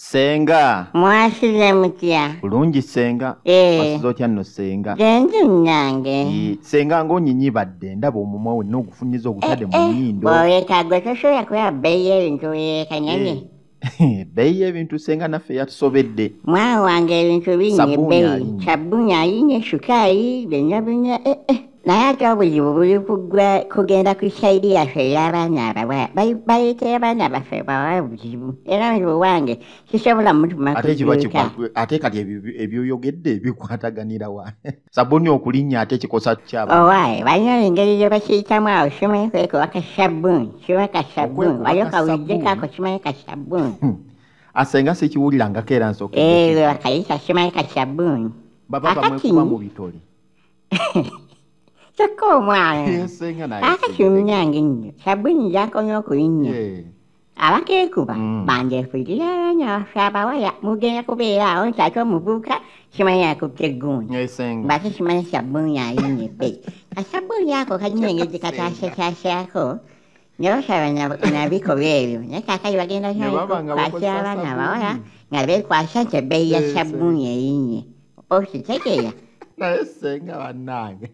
Senga. Mwasize mutya? Bulungi senga. Eh. Wasize otya nno senga? Gyenzi nnange. Senga ng'onyinyibadde ndaba omumwa wenna ogufunyiza ogutadde mu nnyindo. Bw'oleka gwe tosobola kulaba bbeeyi y'ebintu weekanyanye. Ebbeeyi y'ebintu senga naffe yatusobedde. Mwana wange ebintu binnya Sabbuuni ebbeeyi. alinnya. Sabbuuni alinnya, sukaali, byonna byonna eh, eh. Naye ate obuzibu buli kugwa kugenda ku sayidi yaffe ey'abaana abawala. Baleetera abaana baffe bawala obuzibu. Era nze owange sisobola mutuma ku Ate kiba dduuka. ate kati ebyoyogedde bikwataganira wa? Sabbuuni okulinnya ate kikosa ky'abaana. Owaaye balina engeri gye bakiyitamu awo simanyi kwekuba ka sabbuuni, kiba ka sabbuuni. Okwekuba Wali ka okawuliddeko sabbuuni? ako simanyi ka sabbuuni. Asenga sikiwulirangako era nsookedde Eh, kino. bakayita simanyi ka sabbuuni. Baba Akati bamwekuba mu bitole. Kyokka omwana. Senga naye Akati senga. munnange nno sabbuuni gy'akomye okulinnya. Abakeekuba banjefuulira abaana baffe abawala mugenda kubeera awo nti ate omuvubuka simanyi akutte eggundi. Senga. Mbate simanyi sabbuuni alinnya ebbeeyi. Kasabbuuni ako kalina engeri gye kataasataasaako ne basaba na bikolwa ebyo. Naye kaakati bagenda Ne baba nga kukwasa bakozesa abaana abawala sabbuuni. nga beekwasa nti ebbeeyi ya Senga. sabbuuni erinnye. Okitegeera? Naye senga bannange.